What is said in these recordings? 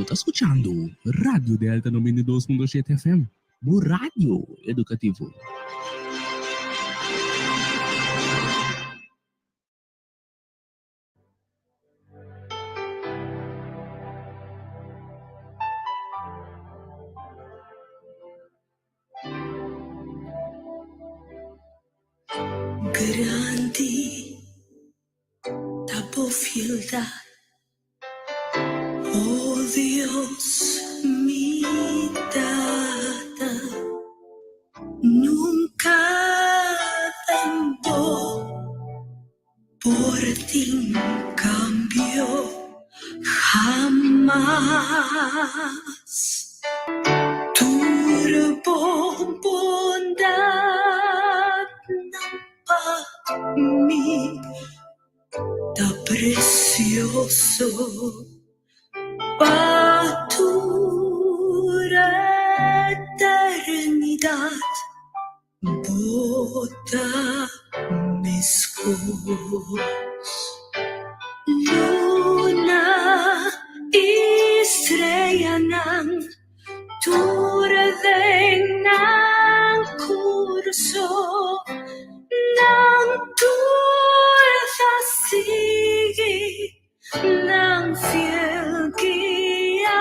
ta skuchando Radio Delta 92.7 FM, bo radio edukativo. Grandi ta bo fieldad, oh Dios mi Tata, nunca den bo por tin cambio hamas. Tur bo bondadnan pa mi ta precioso pa tur eternidad. Bo ta meskos. Luna i streanan tur den nan kurso, nan tur ta sigui nan fiel guiador.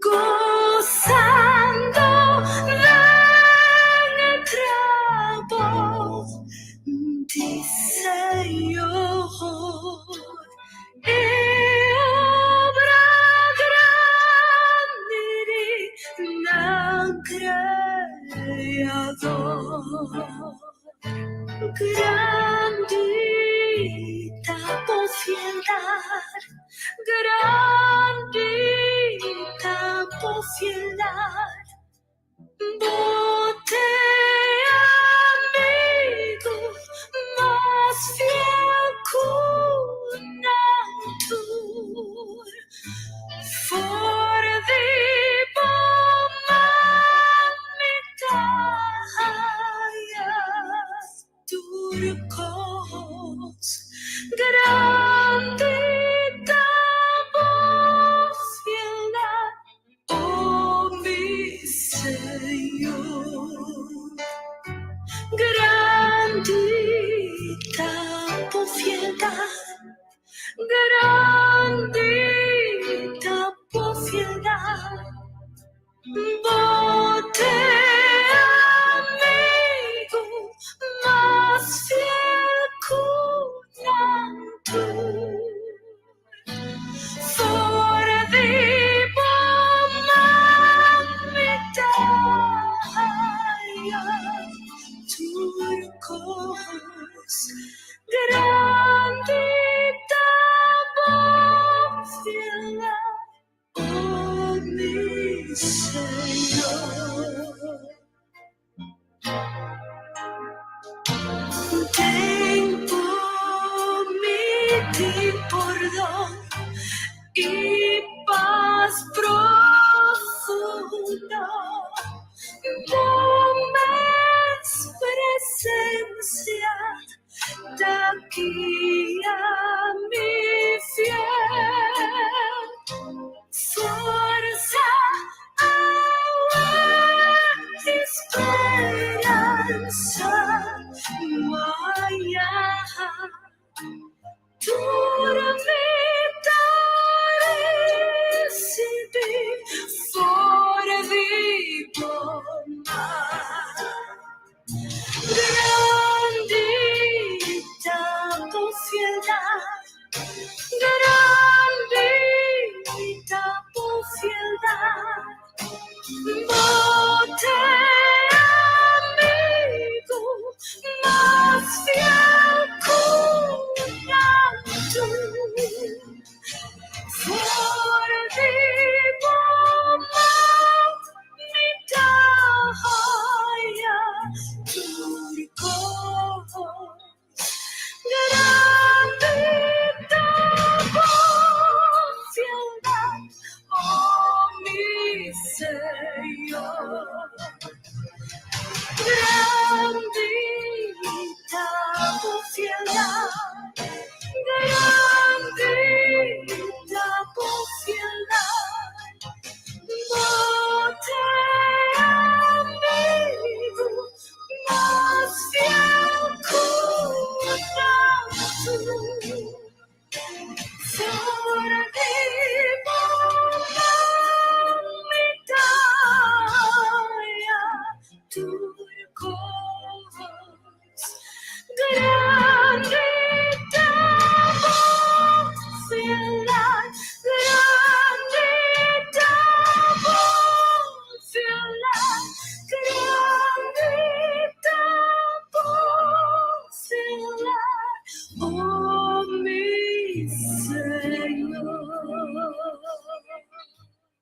Gosando den e trabou di Señor, e obra grandi di nan Creador. Grandi ta bo fieldad. Grandi ta bo fieldad, bo t'e amigu mas fiel ku nan tur. For di bo man mi ta haya Tur kos grandi ta bo fieldad, o mi Señor. Grandi ta bo fieldad, grandi ta bo fieldad. Bo t'e amigu mas fiel ku nan tur. For di bo man mi ta haya tur kos. Grandi ta bo fieldad. Oh mi Señor. Den bo mi tin pordon i pas profundo. Bo mes presencia Ta guia mi fiel. Forsa, awa i speransa maya. Tur mi ta risibí for di bo man. Grandi ta bo fieldad, grandi ta bo fieldad. Bo t'e amigu mas fiel ku nan tur. For di bo man mi ta haya tur kos. Grandi ta bo fieldad, oh mi Señor. Grandi ta bo fieldad, grandi.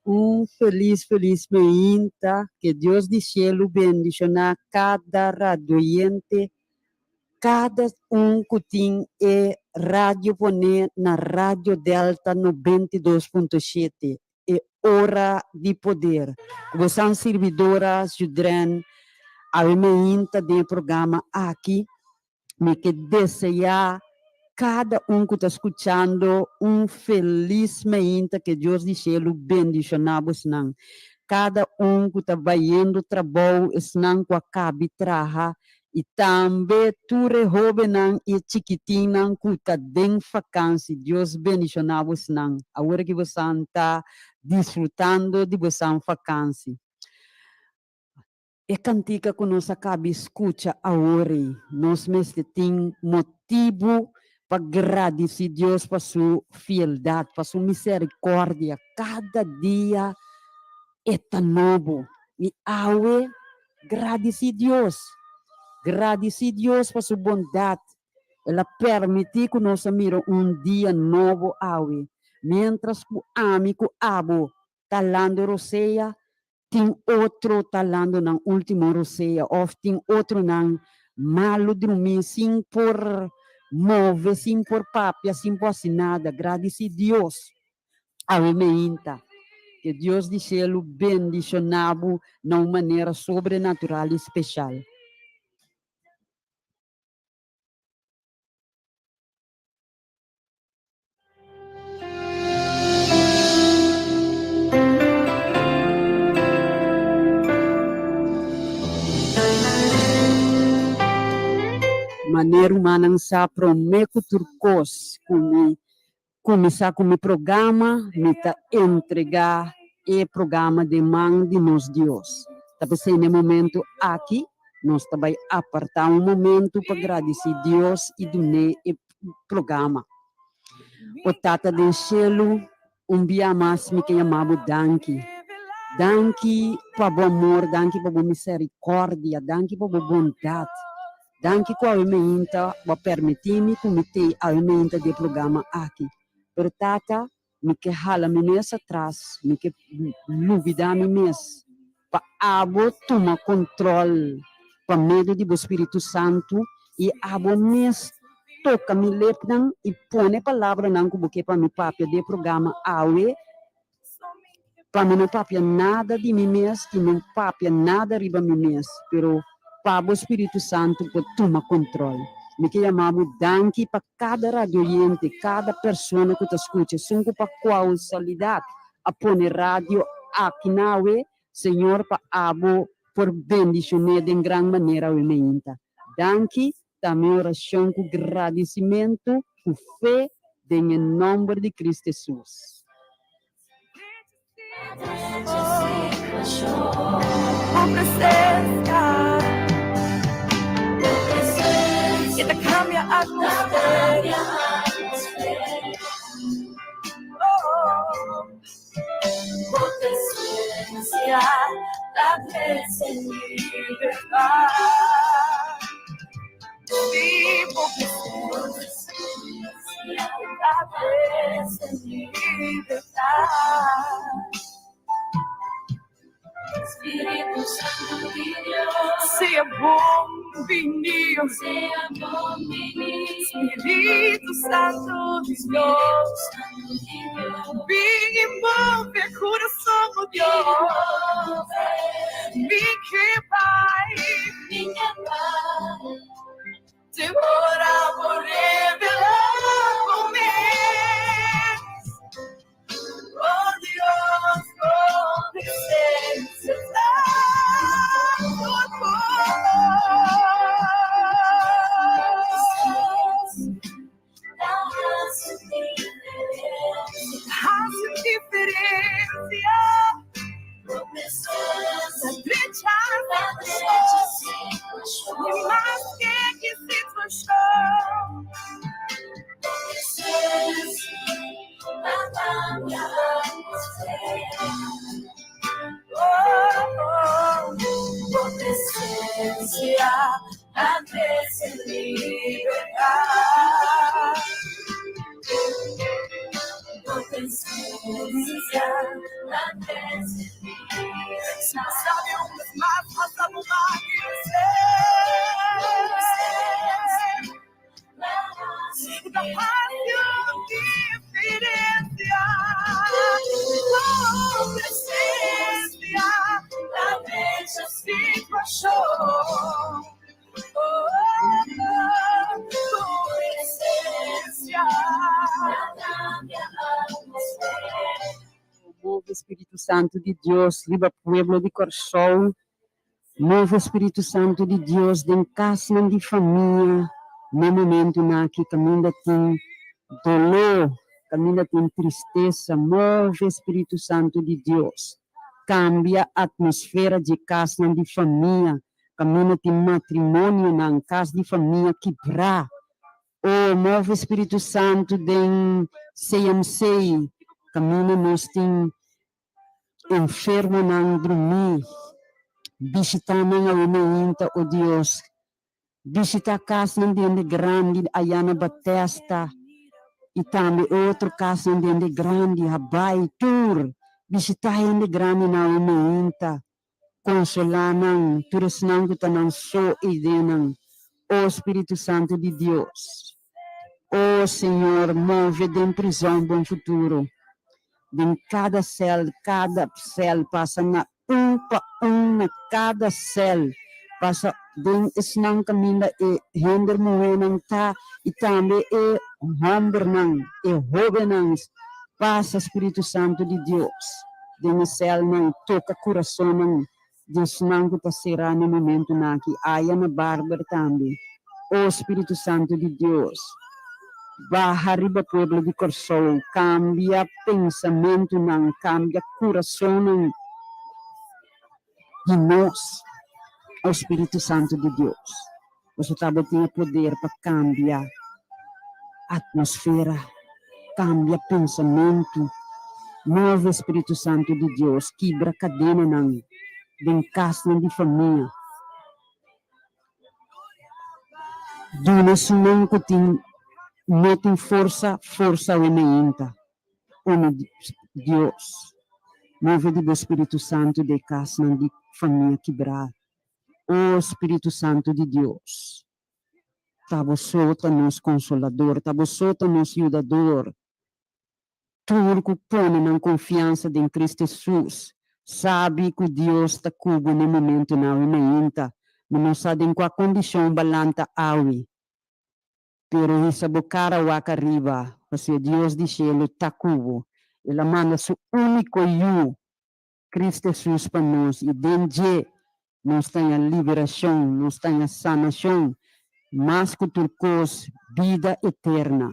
Un felis felis meinta, ku Dios di shelu bendishoná kada radioyente, kada un ku tin e radio poné na Radio Delta 92.7, e ora di poder. Ku bosan sirbidora Judren, awe meinta den e programa aki. Mi ke deseá kada un ku ta skuchando un felis meinta, ku Dios di shelu bendishoná bosnan. Kada un ku ta bayendo trabou, esnan ku a kaba di traha, i tambe tur e hóbennan i chikitinnan ku ta den vakansi. Dios bendishoná bosnan. Awor ku boso ta disfrutando di boso vakansi. E kantika ku nos a kaba di skucha awor, nos mester tin motibu pa gradisí Dios pa su fieldat, pa su miserikòrdia. Kada dia ta nobo. I awe gradisí Dios. Gradisí Dios pa su bondat. El a permití ku nos mira un dia nobo awe. Mientras ku ami ku abo ta halando rosea, tin otro ta halando nan último rosea, òf tin otronan malu drumí sin por move, sin por papia, sin por hasi nada. Gradisí Dios. Awe meinta. Ku Dios di shelu bendishoná bo na un manera sobrenatural i spesial. Manera rumannan sa promé ku tur kos ku mi kuminsá ku mi programa, mi ta entregá e programa den man di nos Dios. Ta p'esei na e momento aki, nos ta bai apartá un momento pa gradisí Dios i dun'é e programa. O Tata den shelu, un bia mas mi ke yama bo danki. Danki pa bo amor, danki pa bo miserikòrdia, danki pa bo bondat. Danki ku awe meinta bo a permití mi ku mi t'ei awe meinta den e programa aki. Pero Tata, mi ke hala mi mes atras, mi ke lubidá mi mes pa abo tuma kontròl pa medio di bo Spiritu Santu i abo mes toka mi lepnan i pone palabranan ku bo ke pa mi papia den e programa awe, pa mi no papia nada di mi mes i no papia nada riba mi mes, pero pa bo Spiritu Santu por tuma kontròl. Mi ke yama bo danki pa kada radioyente, kada persona ku ta skucha, esun ku pa kausalidat a pone radio aki nawe, Señor, pa abo por bendishoné den gran manera awe meinta. Danki, ta mi orashon ku gradisimentu, ku fe, den e nòmber di Kristu Hesus. Bo presensia ta kambia atmosfera. Oh, bo presensia ta trese libertat. Sí, bo presensia ta trese libertat. Spiritu Santu di Dios. Sea bon biní. Sea bon biní. Spiritu Santu di Dios. Bin i move kurason, oh Dios. Mi ke bai. Mi ke bai. Te ora bo revelá bo mes. Oh Dios, bo presensia ta tur kos. Hasi diferensia. Move Spiritu Santu di Dios riba pueblo di Kòrsou. Move Spiritu Santu di Dios den kasnan di famia na momentunan aki kaminda tin doló, kaminda tin tristesa. Move Spiritu Santu di Dios kambia atmosfera dje kasnan di famia kaminda tin matrimonionan, kas di famia kibrá. O move Spiritu Santu den CMC kaminda nos tin enfermonan drumí. Bishitá nan awe meinta, o Dios. Bishitá kasnan di hende grandi ayá na Batesta i tambe otro kasnan di hende grandi, Habai, tur. Bishitá hende grandinan awe meinta. Konsolá nan, tur esnan ku ta nan so ei den nan. O Spiritu Santu di Dios. O Señor, move den prizòn Bon Futuro. Den kada sèl, kada sèl, pasa na un pa un na kada sèl. Pasa den esnan kaminda e hender muhénan ta i tambe e hòmbernan, e hóbennan. Pasa, Spiritu Santu di Dios, den e sèlnan, toka kurasonnan di esnan ku ta será na momentunan aki, aya na Barber tambe. O Spiritu Santu di Dios, baha riba pueblo di Kòrsou, kambia pensamentunan, kambia kurasonnan di nos. O Spiritu Santu di Dios, boso tabatin e poder pa kambia atmosfera, kambia pensamentu. Move, Spiritu Santu di Dios, kibra kadenanan den kasnan di famia. Duna esunnan ku tin no tin forsa, forsa awe meinta. O mi Dios, move di bo Spiritu Santu den kasnan di famia kibrá. O Spiritu Santu di Dios, ta bo so ta nos Konsolador, ta bo so ta nos Yudador. Tur ku pone nan konfiansa den Kristu Hesus sabi ku Dios ta ku bo n'e momentunan awe mainta. Mi no sa den kua kondishon bo a lanta awe, pero hisa bo kara wak ariba, pasobra Dios di shelu ta ku bo. El a manda su úniko Yu, Kristu Hesus, pa nos, i den dje nos ta haña liberashon, nos ta haña sanashon, mas ku tur kos, bida eterna.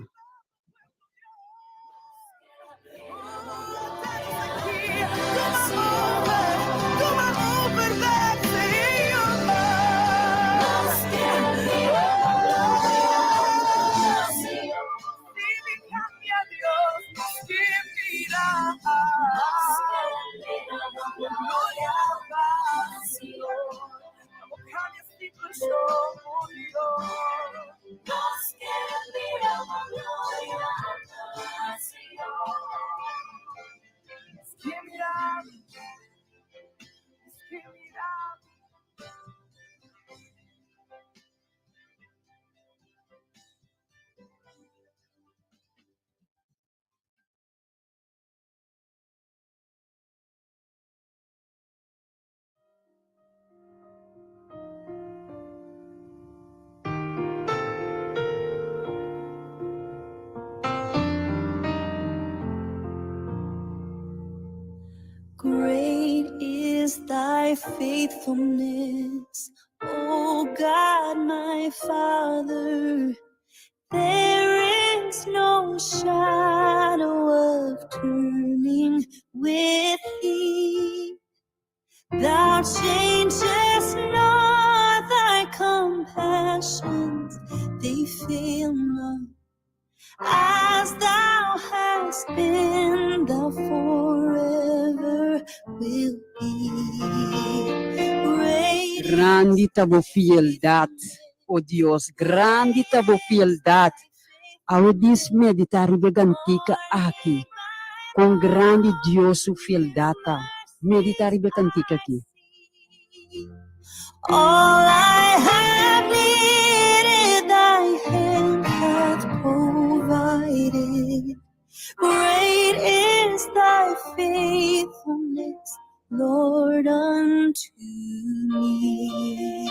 Great is thy faithfulness, O God, my Father. There is no shadow of turning with thee. Thou changest not thy compassions, they fail not. As thou hast been, thou forever will be. Great Grandi ta bo fieldat, o Dios, grandi ta bo fieldat. Awe dis meditá riba e kantika aki. Kon grandi Dios su fieldat ta! Meditá riba e kantika akí. All I have needed, thy hand hath provided. Great is thy faithfulness, Lord, unto me.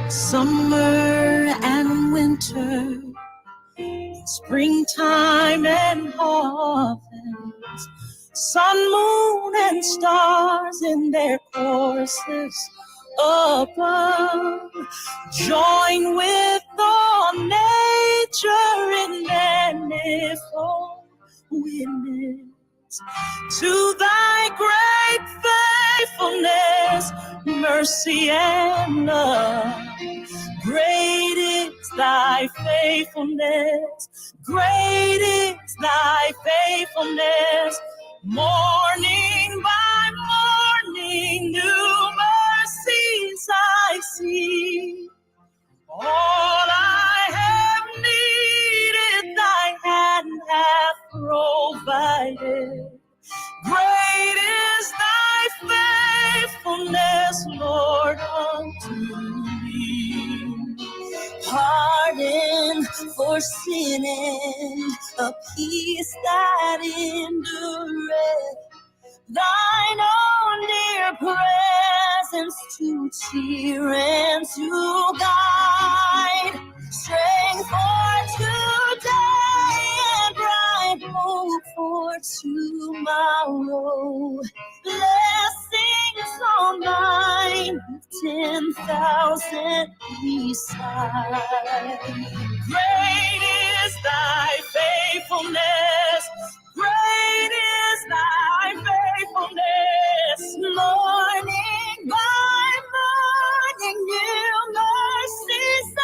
Summer and winter, springtime and harvest, sun, moon, and stars in their courses above, join with all nature in manifold witness to thy great faithfulness, mercy and love. Great is thy faithfulness, great is thy faithfulness. Morning by morning, new mercies I see. All I have needed, thy hand hath provided. Great is thy faithfulness, Lord, unto me. Pardon for sin and a peace that endureth. Thine own dear presence to cheer and to guide. Strength for today and bright hope for tomorrow. Blessings all mine with 10,000 beside. Great is thy faithfulness. Great is thy faithfulness. Morning by morning, new mercies I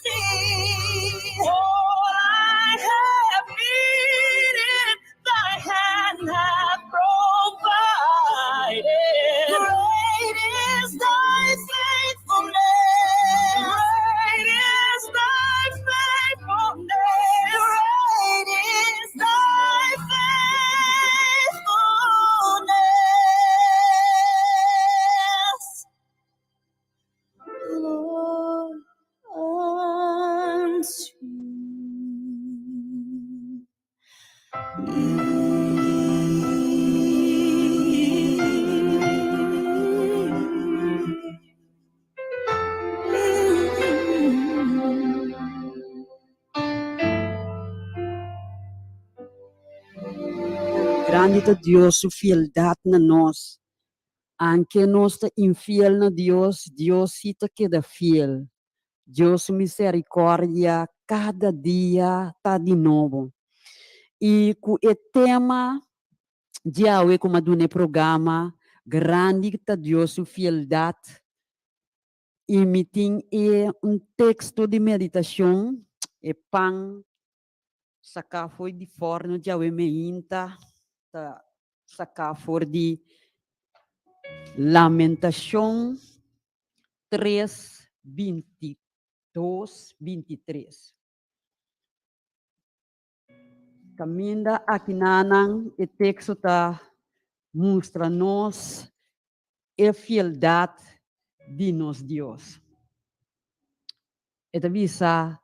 see. All I have needed, thy hand hath provided. Great is thy faithfulness. Great is thy faithfulness. Great is thy faithfulness. Lord, unto me. Grandi ta Dios su fieldat na nos. Anke nos ta infiel na Dios, Dios sí ta keda fiel. Dios su misericordia kada dia ta di nobo. I ku e tema djawe ku mi a duna e programa, Grandi ta Dios su fieldat, i mi tin e un teksto di meditashon, e pan saká for di fòrnu djawe meinta ta saká for di Lamentashon tres, 22, 23. Kaminda akinanan e teksto ta mustra nos e fieldat di nos Dios. E ta bisa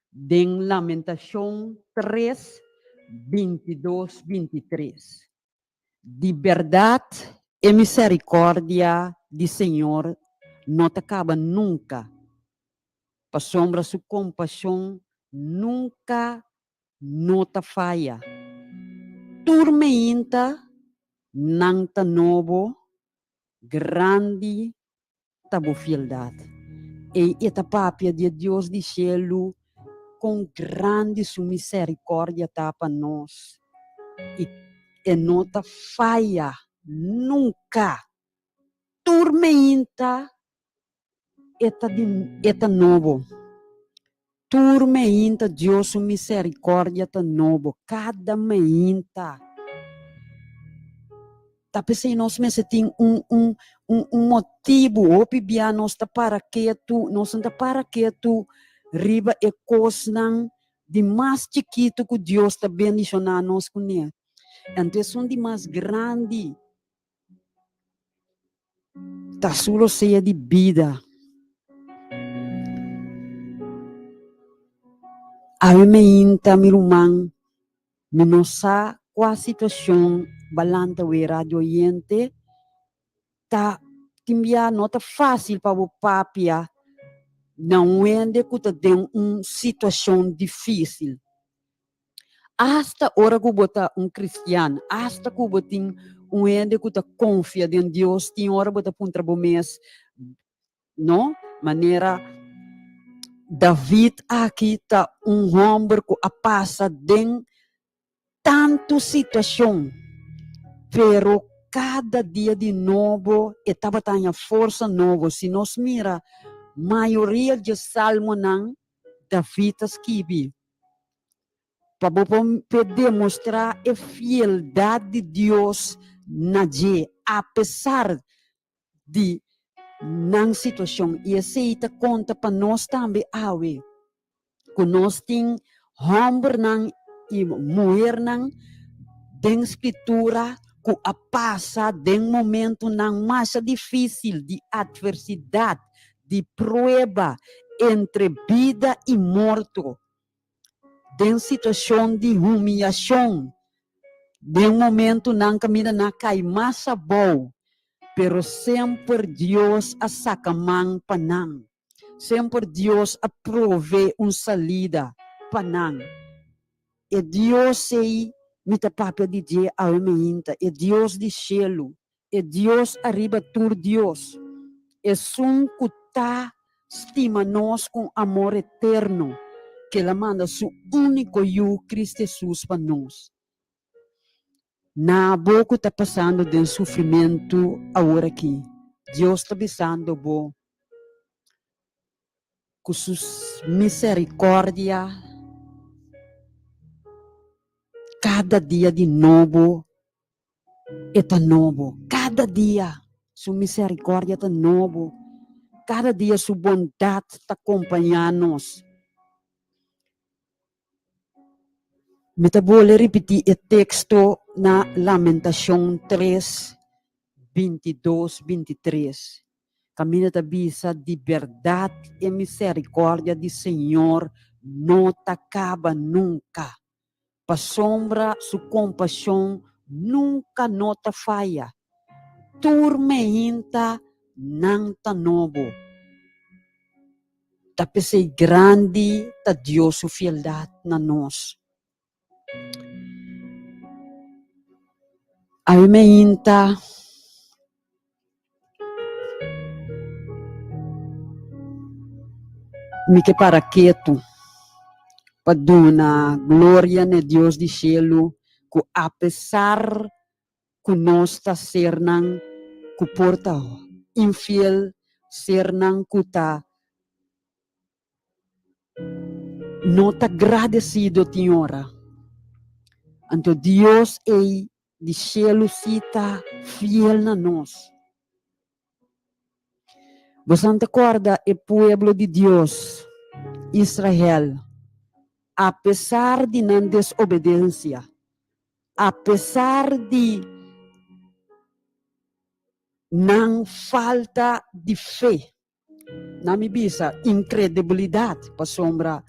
den Lamentashon 3, 22, 23, Di bèrdat e misèrikòrdia di Señor no ta kaba nunka, pasobra su kompashon nunka no ta faya. Tur meinta nan ta nobo, grandi ta bo fieldat. Ei e ta papia di e Dios di shelu kon grandi su misèrikòrdia ta pa nos, i e no ta faya nunka. Tur meinta e ta di e ta nobo. Tur meinta Dios su misericordia ta nobo, cada meinta. Ta p'esei nos mester tin un un un un motibu, hopi bia nos ta para ketu, nos no ta para ketu. riba e kosnan di mas chikitu ku Dios ta bendishoná nos kuné. Anto esun di mas grandi ta su rosea di bida. Awe meinta mi ruman, mi no sa kua situashon balanta we radio oyente ta tin bia no ta fácil pa bo papia na un hende ku ta den un situashon difísil. Asta ora ku bo ta un kristian, asta ku bo tin un hende ku ta konfia den Dios, tin ora bo ta puntra bo mes, no? Manera David aki ta un hòmber ku a pasa den tantu situashon, pero kada dia di nobo e tabata haña forsa nobo. Si nos mira mayoria dje salmonan David ta skibi, pa bo por demostrá e fieldat di Dios na dje apesar di nan situashon. I esei ta konta pa nos tambe awe, ku nos tin hòmbernan i muhernan den Skritura ku a pasa den momentunan masha difísil di atversidat, di prueba entre bida i morto, den situashon di humiyashon, den momentunan kaminda nan a kai mas abou, pero semper Dios a saka man pa nan. Semper Dios a provee un salida pa nan. E Dios ei mi ta papia di dje awe meinta, e Dios di shelu, E Dios ariba tur dios, Esun ku ta stima nos ku un amor eterno, ku El a manda Su úniko Yu, Cristo Hesus, pa nos. Na bo ku ta pasando den sufrimentu aworakí, Dios ta bisando bo ku Su miserikòrdia kada dia di nobo E ta nobo kada dia, su miserikòrdia ta nobo kada dia, su bondat ta kompañá nos. Mi ta bole ripití e teksto na Lamentashon tres, bintidos, bintitres, kaminda ta bisa, Di bèrdat e miserikòrdia di señor no ta kaba nunka. Pasobra su kompashon nunka no ta faya. Tur meinta nan ta nobo. Ta p'esei grandi ta Dios su fieldat na nos. Awe meinta. Mi ke para ketu pa duna gloria n'e Dios di shelu ku apesar ku nos ta sernan ku por ta infiel, sernan ku ta no ta gradesido tin ora, anto Dios ei Di shelu si ta fiel na nos. Bosan ta kòrda e pueblo di Dios, Israel, apesar di nan desobedensia, apesar di nan falta di fe, nan mi bisa inkredebilidat, pasobra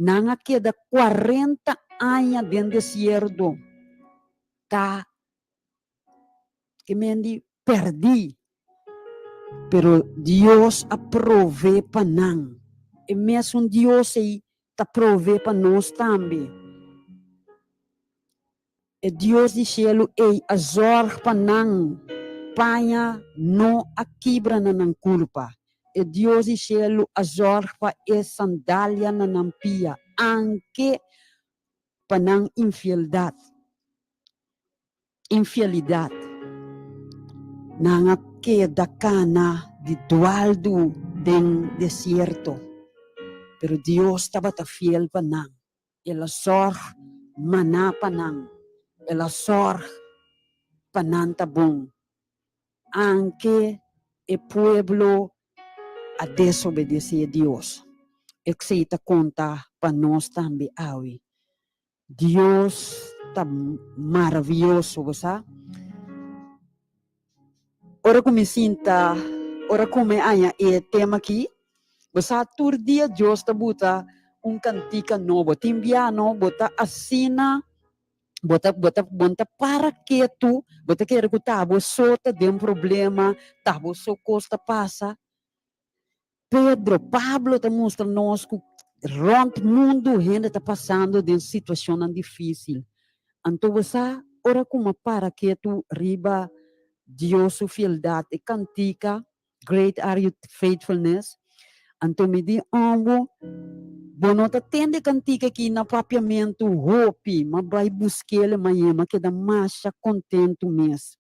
Nan a keda kuarenta aña den desierto ta ke men di pèrdí. Pero Dios a provee pa nan. E mesun Dios ei ta provee pa nos tambe. E Dios di shelu ei a zòrg pa nan paña no a kibra na nan kurpa. E Dios di shelu a zòrg pa e sandalia na nan pia, anke pa nan infieldat, infielidat. Nan a keda kana di dualdu den desierto, pero Dios tabata fiel pa nan. El a sòrg maná pa nan. El a sòrg pa nan ta bon, anke e pueblo a desobedesé Dios. Esei ta konta pa nos tambe awe. Dios ta maravioso, bo sa. Ora ku mi sinta, ora ku mi haña e tema aki, bo sa tur dia Dios ta buta un kantika nobo. Tin bia no bo ta asina, bo ta bo ta bo no ta para ketu, bo ta kere ku ta bo so ta den problema, ta bo so kos ta pasa. Pedro, Pablo ta mustra nos ku rònt mundu hende ta pasando den situashonnan difísil. Anto bo sa, ora ku mi a para ketu riba Dios su fieldat, e kantika Great Are Your Faithfulness, anto mi di, Ombo, bo no ta tende e kantika aki na papiamentu hopi, m'a bai busk'el, m'a yema keda masha kontentu mes.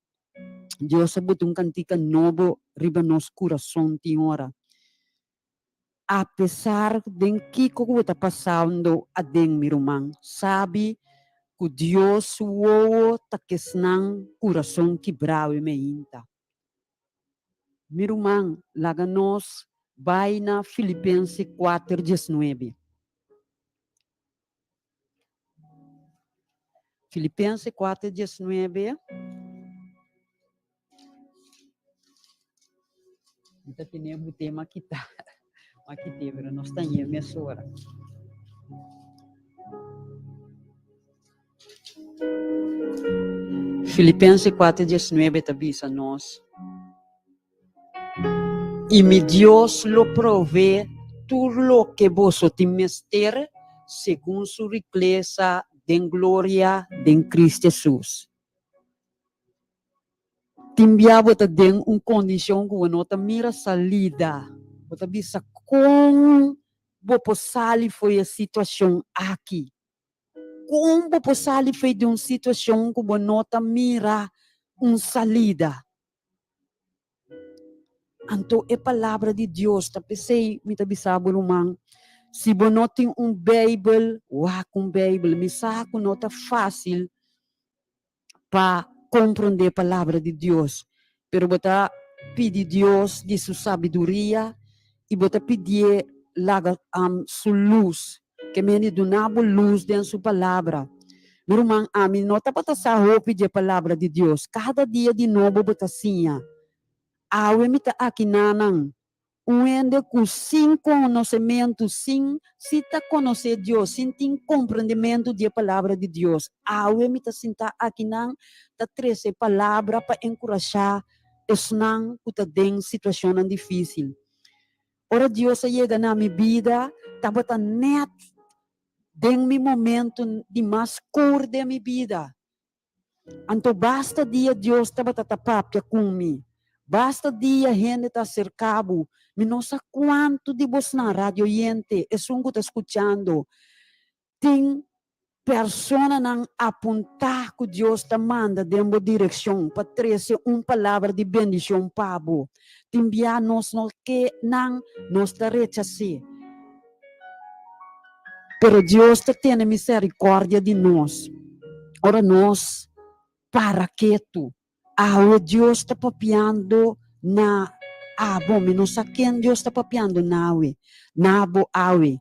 Dios a buta un kantika nobo riba nos kurason tin ora. Apesar den kiko ku bo ta pasando aden, mi ruman, sabi ku Dios su wowo ta kesnan kurason kibrá e meinta. Mi ruman, laga nos bai na Filipense kuater diesnuebe. Filipense 4, 19. Mi ta tene bu tema kita. Ma kite, pero nos ta ñe mesora. Filipense 4, 19 ta bisa nos. I mi Dios lo provee tur loke boso tin mester segun su riklesa den gloria den Cristo Jesus. Tin bia bo ta den un kondishon ku bo no ta mira salida, bo ta bisa kon bo por sali for e situashon aki? Kon bo por sali for di un situashon ku bo no ta mira un salida? Anto e palabra di Dios ta p'esei mi ta bisa bo ruman, si bo no tin un Beibel, wak un Beibel. Mi sa ku no ta fásil pa komprondé palabra di Dios, pero bo ta pidi Dios di su sabiduria i bo ta pidié laga su lus, ke mende duna bo lus den su palabra. Mi ruman, ami no tabata sa hopi dje palabra di Dios. Kada dia di nobo bo ta siña. Awe mi ta aki nanan, un hende ku sin konosementu, sin si ta konosé Dios, sin tin komprendementu di e palabra di Dios. Awe mi ta sintá akinan ta trese palabra pa enkurashá esnan ku ta den situashonnan difísil. Ora Dios a yega na mi bida, tabata nèt den mi momentu di mas skur den mi bida. Anto basta dia Dios tabata ta papia ku mi. Basta dia hende ta aserká bo. Mi no sa kuantu di bosnan, radioyente, esun ku ta skuchando, Tin personanan apuntá ku Dios ta manda den bo direkshon pa trese un palabra di bendishon pa bo. Tin bia nos no ke nan, nos ta rechas'é. Pero Dios ta tene miserikòrdia di nos ora nos para ketu. Awe Dios ta papiando na abo. Mi no sa ken Dios ta papiando na awe, na bo awe.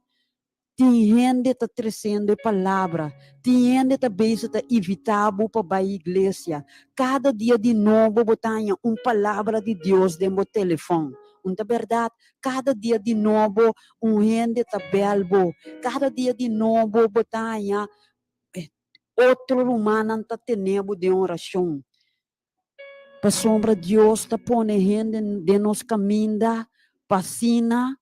Tin hende ta tresendo e palabra. Tin hende ta bezig ta invitá bo pa bai iglesia. Kada dia di nobo bo ta haña un palabra di Dios den bo telefòn. Un ta bèrdat? Kada dia di nobo un hende ta bèl bo. Kada dia di nobo bo ta haña otro rumannan ta tene bo den orashon. Pasobra Dios ta pone hende den nos kaminda pa asina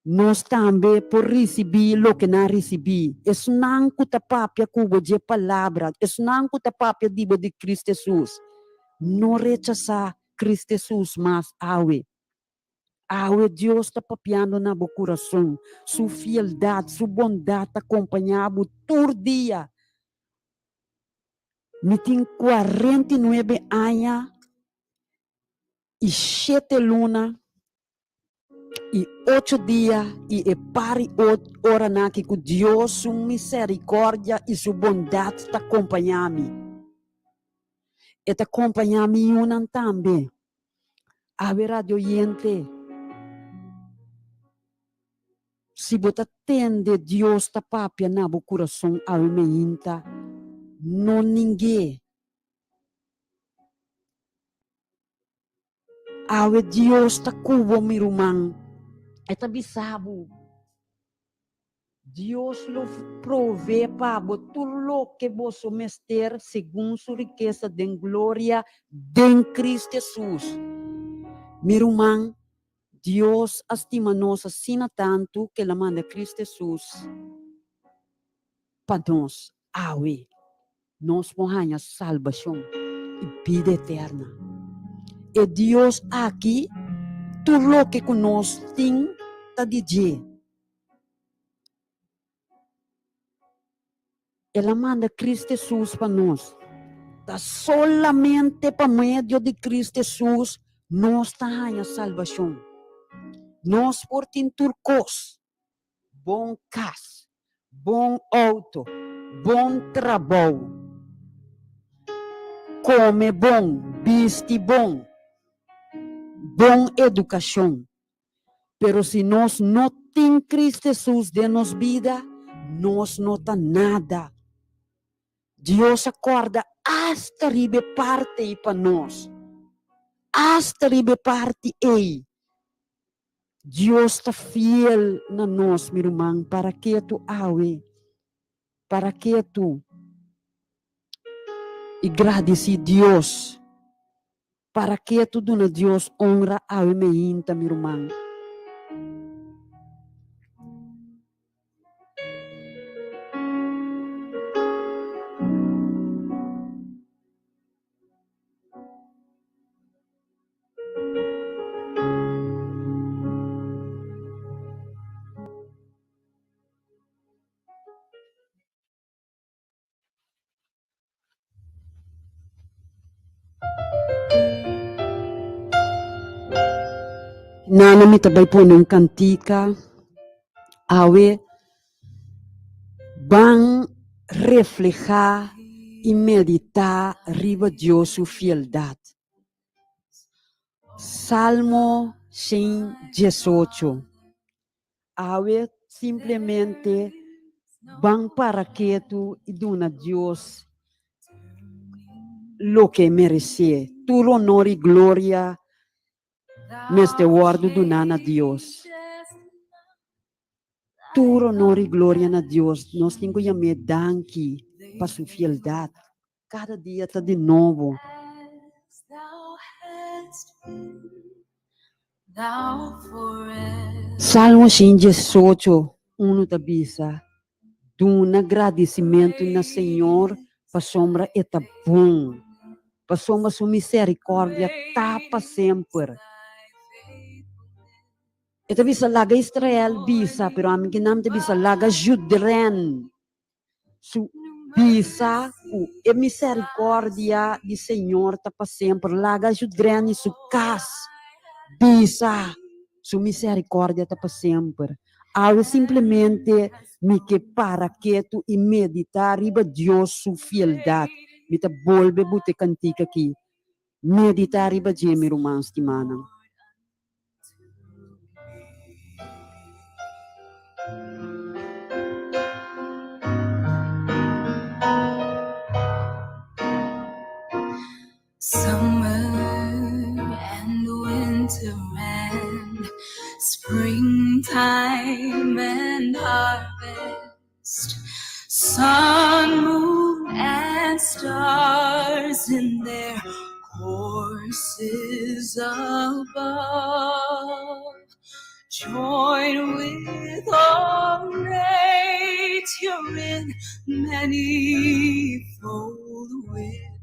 Nos tambe por risibí loke nan a risibí. Esnan ku ta papia ku bo dje Palabra, esnan ku ta papia di bo di Cristo Hesus. No rechasá Cristo Hesus mas awe. Awe Dios ta papiando na bo kurason. Su fieldat, Su bondat ta kompañá bo tur dia. Mi tin 49 aña i shete luna i ocho dia i e par i oranan aki ku Dios su miserikòrdia i su bondat ta kompañá mi. E ta kompañá mi yunan tambe. Awe radio oyente. Si bo ta tende Dios ta papia na bo kurason awe meinta, no ning'é. Awe Dios ta ku bo, mi ruman. E ta bisa bo, Dios lo provee pa bo tur loke boso mester segun su rikesa den gloria den Cristo Jesus. Mi ruman, Dios a stima nos asina tantu ku el a manda Cristo Jesus pa nos awe. Nos por haña salbashon i bida eterna. E Dios aki, tur loke ku nos tin ta di dje. El a manda Cristo Hesus pa nos. Ta solamente pa medio di Cristo Hesus nos ta haña salbashon. Nos por tin tur kos, bon kas, bon outo, bon trabou, kome bon, bisti bon, bon edukashon. Pero si nos no tin Cristo Hesus den nos bida, nos no ta nada. Dios a kòrda asta riba e parti ei pa nos. Asta riba e parti ei. Dios ta fiel na nos, mi ruman. Para ketu awe. Para ketu i gradisí Dios. Para ketu duna Dios honra awe meinta, mi ruman. Nana mi ta bai pone un kantika awe ban reflehá i meditá riba Dios su fieldat. Salmo 118. Awe simplemente ban para ketu i duna Dios loke e meresé. Tur honor i gloria mester wòrdu duná na Dios. Tur honor i gloria na Dios. Nos tin ku yam'é danki pa su fieldat. Kada dia ta di nobo. Salmo 118, unu ta bisa, Duna gradisimentu na Señor pasobra e ta bon, pasobra su miserikòrdia ta pa semper. E ta bisa, Laga Israel bisa, pero ami kinan ta bisa, Laga Judren su bisa ku e miserikòrdia di Señor ta pa semper. Laga Judren i su kas bisa su miserikòrdia ta pa semper. Awe simplemente mi ke para ketu i meditá riba Dios su fieldat. Mi ta bolbe buta e kantika aki. Meditá riba dje, mi ruman stimánan. Summer and winter and springtime and harvest, sun, moon, and stars in their courses above. Join with all nature in manifold witness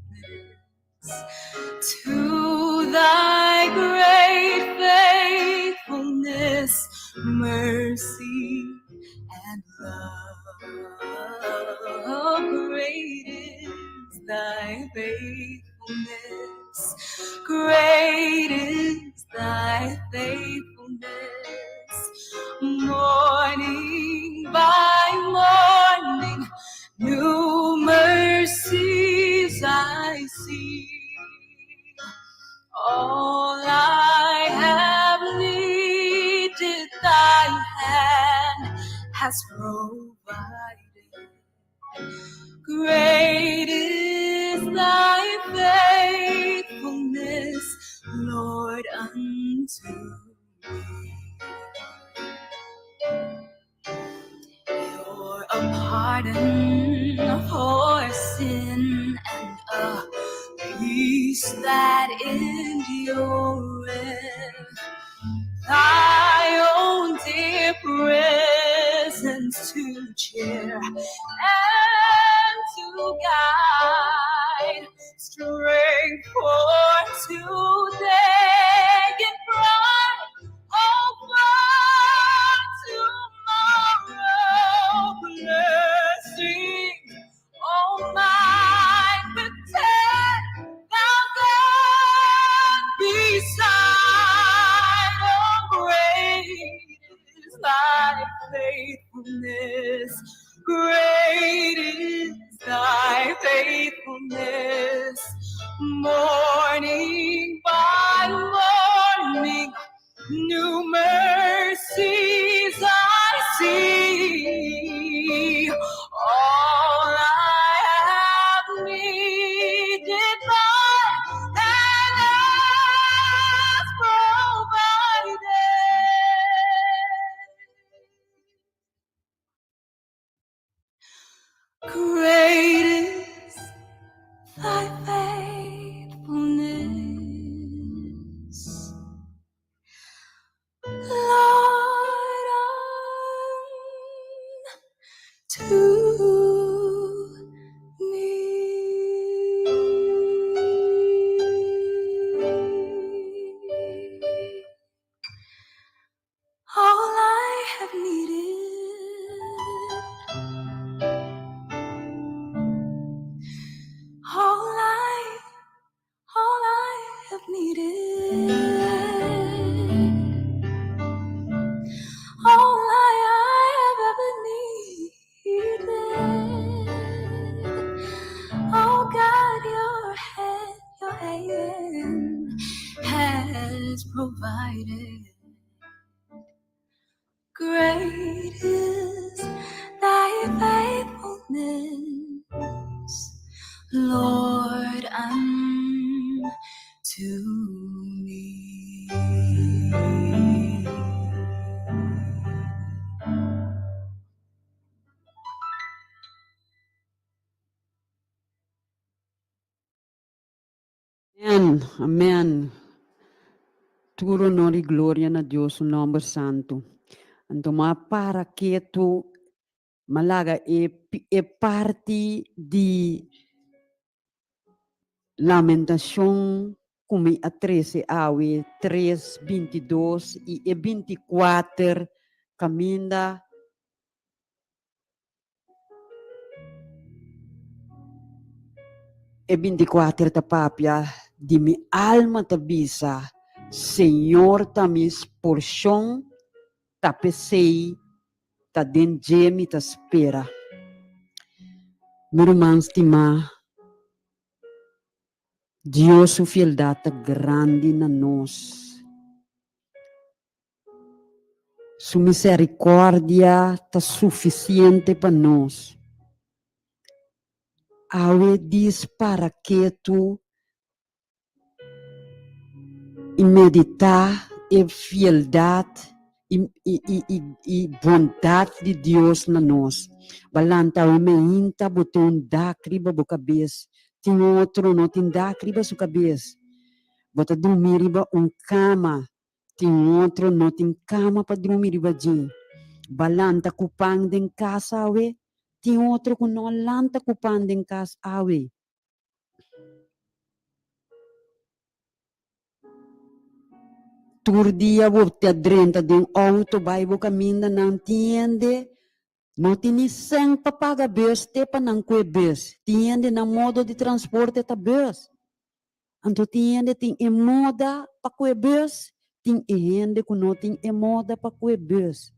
to thy great faithfulness, mercy, and love. Great is thy faithfulness. Great is thy faithfulness. Morning by morning, new mercies I see. All I have needed, thy hand Great is thy faithfulness, Lord, unto me. You're a pardon for sin and a peace that endureth. Thy own dear presence to cheer and to guide, strength for today and bright hope for tomorrow. Blessing all mine with 10,000 beside. Oh, great is thy faithfulness. Great is thy faithfulness. Morning by morning, new mercies I see. All I have needed, thy hand has provided. Great is thy faithfulness, Lord, unto me. All I have needed, all I have needed, all I have ever needed. Oh God, your hand has provided. Great is thy faithfulness, Lord, unto me. Amen, amen. Tur honor i gloria na Dios su nomber santu. Anto m'a para ketu, m'a laga e e parti di Lamentacion cu mi a trece awe tres 22 i e 24 caminda. E 24 ta papia di mi alma ta bisa, Señor ta mi porcion, ta p'esey ta den dje mi ta spera. Mi ruman stimá, Dios su fieldad ta grandi na nos. Su misericordia ta suficiente pa nos. Awe dis para ketu i meditá e fieldat i bondat di Dios na nos. Balanta awe meinta bo tin un dak riba bo kabes, tin otro no tin dak riba su kabes. Bo ta drumi riba un kama, tin otro no tin kama pa drumi riba dje. Balanta ku pan den kas awe, tin otro ku no lanta ku pan den kas awe. Tur dia bo ta drenta den auto bai bo kaminda nan tin hende no tin ni sèn pa paga bus te pa nan kue bus. Tin hende nan modo di transporte ta bus. Anto tin hende tin e moda pa kue bus, tin e hende ku no tin e moda pa kue bus.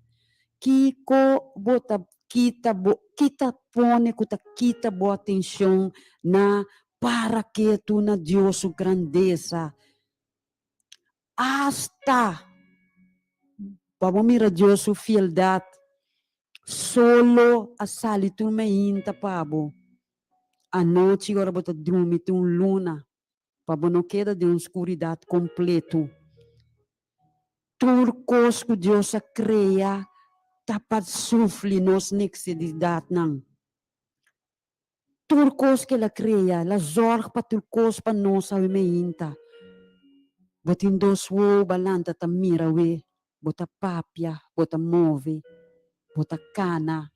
Kiko bo ta kita bo kita pone ku ta kita bo atenshon na para ketu na Dios su grandesa? Asta pa bo mira Dios su fieldat. Solo a sali tur meinta pa bo. Anochi ora bo ta drumi tin un luna pa bo no keda den un skuridat kompleto. Tur kos ku Dios a krea ta pa sufli nos nesesidatnan. Tur kos ku el a krea, el a zòrg pa tur kos pa nos awe meinta. Bo tin dos wowo ba lanta ta mira awe, bo ta papia, bo ta move, bo ta kana.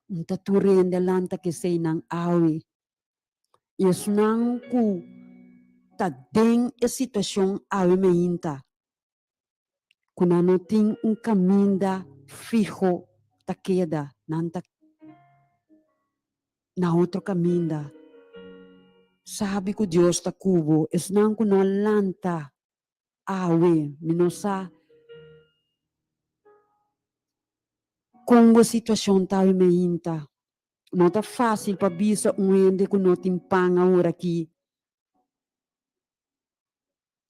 Un ta tur hende a lanta ku eseinan awe. I esnan ku ta den e situashon awe meinta, ku nan no tin un kaminda fiho ta keda, nan ta na otro kaminda. Sabi ku Dios ta ku bo. Esnan ku no a lanta awe, mi no sa kon bo situashon ta awe meinta. No ta fásil pa bisa un hende ku no tin pan awor aki.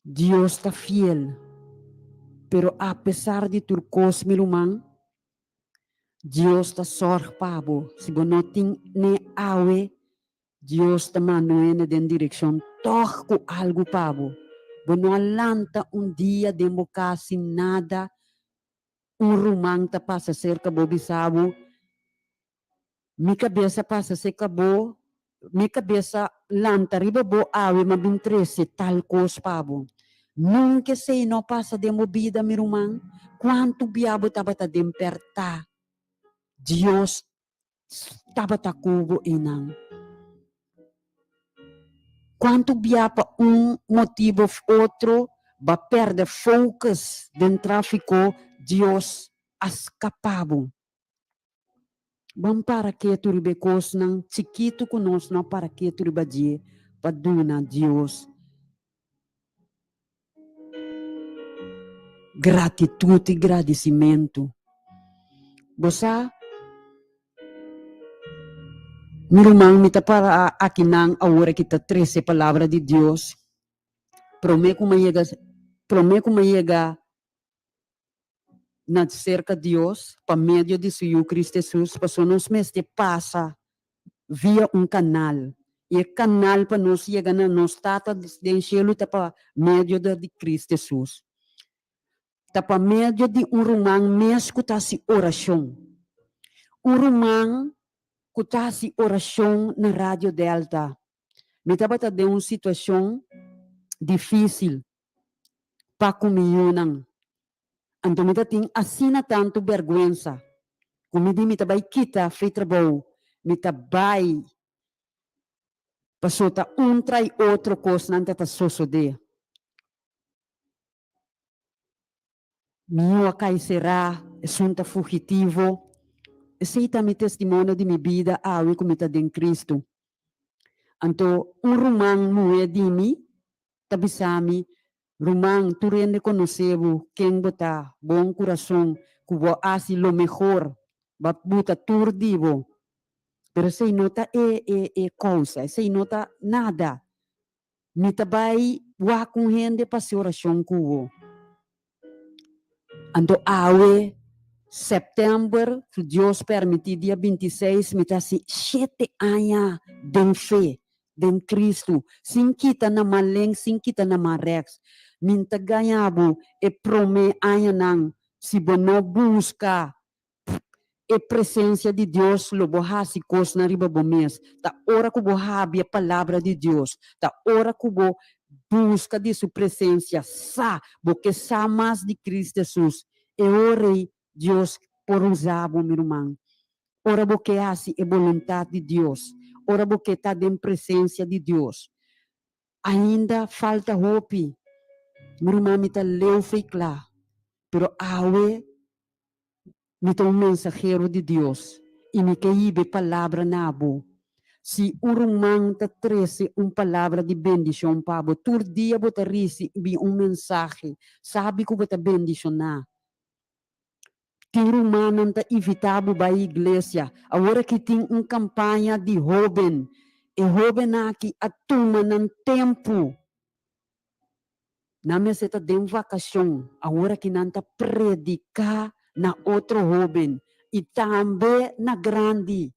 Dios ta fiel, pero apesar di tur kos, mi ruman, Dios ta sòrg pa bo. Si bo no tin ne awe, Dios ta manda un hende den direkshon tòg ku algu pa bo. Bo no a lanta un dia den bo kas sin nada, un ruman ta pasa serka bo bisa bo, Mi kabesa pasa seka bo, mi kabesa lanta riba bo awe m'a bin trese tal kos pa bo. Nunka esei no pasa den bo bida, mi ruman. Kuantu bia bo tabata den pèrtá, Dios tabata ku bo einan. Kuantu bia pa un motibu òf otro bo a pèrdè focus den tráfiko, Dios a skapa bo. Ban para ketu riba e kosnan chikitu ku nos no a para ketu riba dje pa duna Dios gratitut i gradisimentu. Bo sa, mi ruman, mi ta para akinan awor aki ta trese palabra di Dios. Promé ku mi a yega, promé ku mi a yega na serka Dios pa medio di su Yu Cristo Jesus, pasobra nos mester pasa via un kanal, i e kanal pa nos yega na nos Tata den shelu ta pa medio di Cristo Jesus. Ta pa medio di un ruman mes ku ta hasi orashon. Un ruman ku ta hasi orashon na Radio Delta. Mi tabata den un situashon difísil. pa ku mi yunan. Anto mi ta tin asina tantu bèrgwensa ku mi di mi ta bai kita fei trabou, mi ta bai paso ta un trai otro kosnan ta ta sosodé. Mi yu a kai será, esun ta fugitivo. Esei ta mi testimonio di mi bida awe ku mi ta den Kristu. Anto un ruman muhé di mi ta bisa mi, Ruman, tur hende konosé bo, ken bo ta, bon kurason, ku bo a hasi lo mehor, bo a buta tur di bo. Pero esei no ta e e e kousa, esei no ta nada. Mi ta bai wak un hende pa hasi orashon ku bo. Anto awe, sèptèmber, si Dios pèrmití, dia 26, mi ta hasi shete aña den fe, den Kristu, sin kita na man lenks, sin kita na man rèks. Mi n'ta gaña bo e promé añanan si bo no buska e presencia di Dios lo bo haci cosnan riba bo mes. Ta ora cu bo habia palabra di Dios, ta ora cu bo busca di su presencia, sa bo ke sa mas di Cristo Jesus, e ora ei Dios por usa bo, mi ruman. Ora bo ke haci e boluntad di Dios, ora bo ke ta den presencia di Dios. Ainda falta hopi, mi ruman, mi ta leu fe cla, pero awe Mi ta un mensahero di Dios, i mi ke hiba e palabra na bo. Si un ruman ta trese un palabra di bendishon pa bo, tur dia bo ta risibi un mensahe, sabi ku bo ta bendishoná. Tin rumannan ta invitá bo bai iglesia. Awor aki tin un kampaña di hóben. E hóbennan aki a tuma nan tempu. Nan mester ta den vakashon, awor aki nan ta prediká na otro hóben. i tambe na grandi.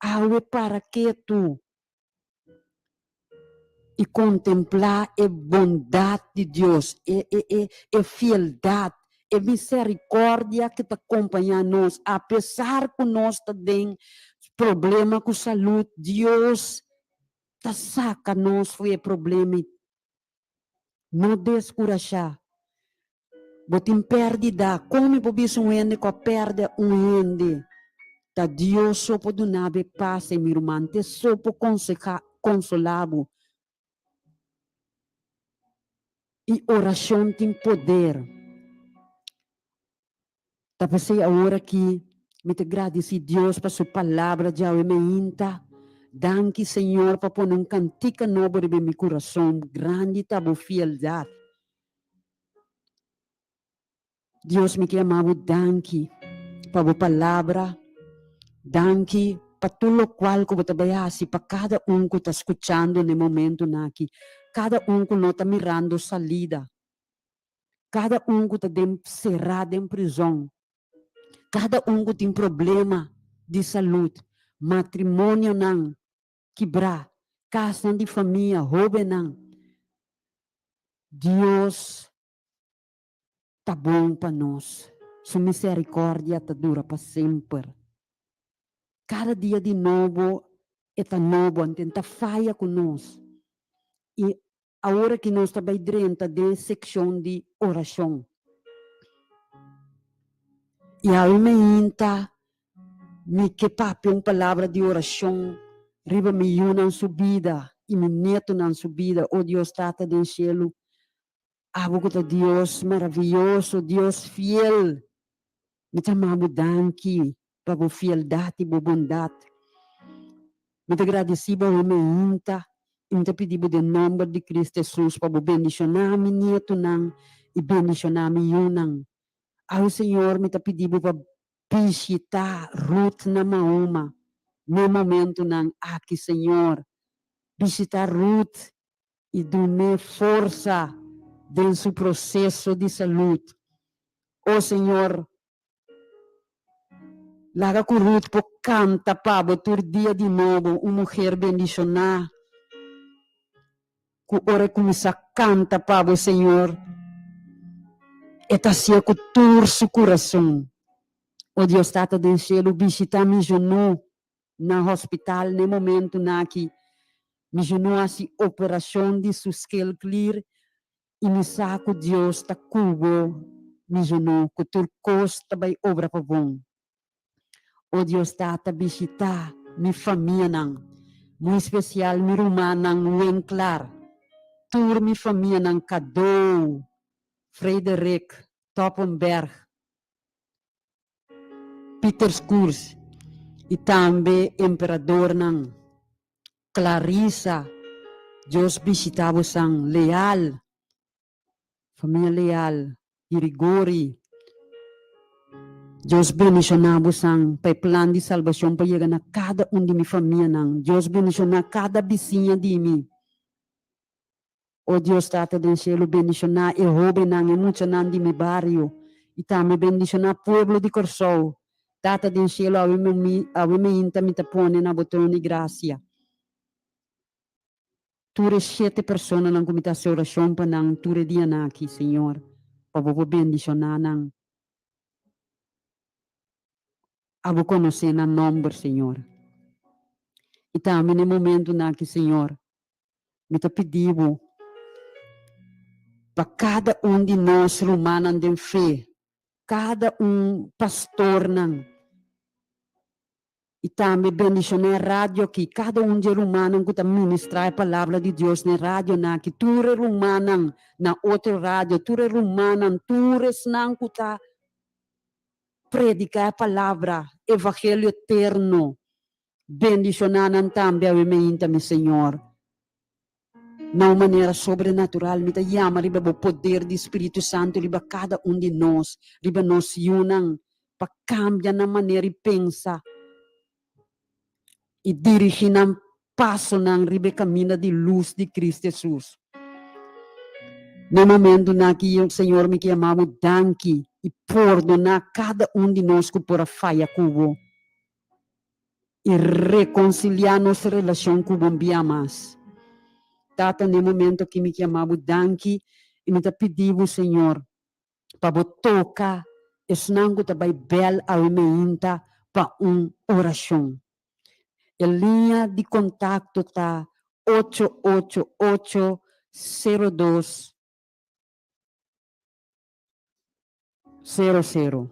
Awe para ketu i kontemplá e bondat di Dios, e e e e fieldat, e miserikòrdia ku ta kompañá nos apesar ku nos ta den problema ku salud. Dios ta saka nos for e problema. No deskurashá. Bo tin pèrdida. Kon mi por bisa un hende ku a pèrdè un hende? Ta Dios so por duna bo e pas ei, mi ruman. T'e so por konsehá, konsolá bo. I orashon tin poder. Ta p'esei awor aki mi ta gradisí Dios pa su palabra djawe meinta. Danki Señor pa pone un kantika nobo riba mi kurason. Grandi ta bo fieldat. Dios mi ke ama bo danki pa bo palabra. Danki pa tur lokual ku bo ta bai hasi pa kada un ku ta skuchando na e momentunan aki. Kada un ku no ta mirando salida. Kada un ku ta den será den prizòn, kada un ku tin problema di salud, matrimonionan kibrá, kasnan di famia, hóbennan. Dios ta bon pa nos. Su miserikòrdia ta dura pa semper. Kada dia di nobo e ta nobo, anto e ta faya ku nos. I Awor aki nos ta bai drenta den sekshon di orashon. I awe mainta mi ke papia un palabra di orashon riba mi yunan su bida i mi nietonan su bida. O Dios Tata den shelu, abo ku ta Dios maraviyoso, Dios fiel, mi ta ama bo danki pa bo fieldat i bo bondat. Mi ta gradisí bo awe mainta i mi ta pidi bo den nòmber di Cristo Hesus pa bo bendishoná mi nietunan i bendishoná mi yunan. Awe Señor mi ta pidi bo pa bishitá Ruth na Mahoma n'e momentunan aki Señor. Bishitá Ruth i dun'é forsa den su proseso di salud. O Señor, Laga ku Ruth por kanta pa bo tur dia di nobo, un muher bendishoná ku ora e kuminsá kanta pa bo, Señor, e ta hasié ku tur su kurason. O Dios Tata den shelu, bishitá mi Jonú na hospital n'e momentunan aki. Mi Jonú hasi operashon di su skelklier I mi sa ku Dios ta ku bo, mi Jonó, ku tur kos ta bai obra pa bon. O Dios Tata, bishitá mi famianan, muy spesial mi rumannan Winklar, tur mi famianan Cadeau, Frederik, Toppenberg, Pieterskoers i tambe emperadornan Clarissa, Dios bishita bosan, Leal, famia Leal, Girigori, Dios bendiciona bosan pa e plan di salbacion pa yega na cada un di mi famianan, Dios bendiciona cada bisiña di mi. O Dios Tata den shelu, bendishoná e hóbennan, e muchanan di mi bario, i tambe bendishoná pueblo di Kòrsou. Tata den shelu, awe mi awe meinta mi ta pone na bo trono di grasia tur e shete personanan ku mi ta hasi orashon pa nan tur e dianan aki, Señor, pa bo por bendishoná nan. Abo konosé nan nòmber, Señor. I tambe na e momentunan aki, Señor, Mi ta pidi bo pa kada un di nos rumannan den fe, kada un pastornan, i tambe bendishoná e radio aki, kada un di e rumannan ku ta ministrá e palabra di Dios na e radionan aki, tur e rumannan na otro radio, tur e rumannan, tur esnan ku ta prediká e palabra, evangelio eterno. Bendishoná nan tambe awe meinta, mi Señor. Na un manera sobrenatural mi ta yama riba bo poder di Spiritu Santu riba kada un di nos, riba nos yunan, pa kambia nan manera di pensa i dirigí nan pasonan riba e kaminda di lus di Cristo Hesus. Na e momentunan aki, Señor, mi ke yama bo danki. I pordoná kada un di nos ku por a faya ku bo. I rekonsiliá nos relashon ku bo un bia mas. Tata, na e momento aki mi ke yama bo danki i mi ta pidi bo, Señor, pa bo toka esnan ku ta bai bèl awe meinta pa un orashon. E liña di kontakto ta ocho ocho ocho sero dos sero sero.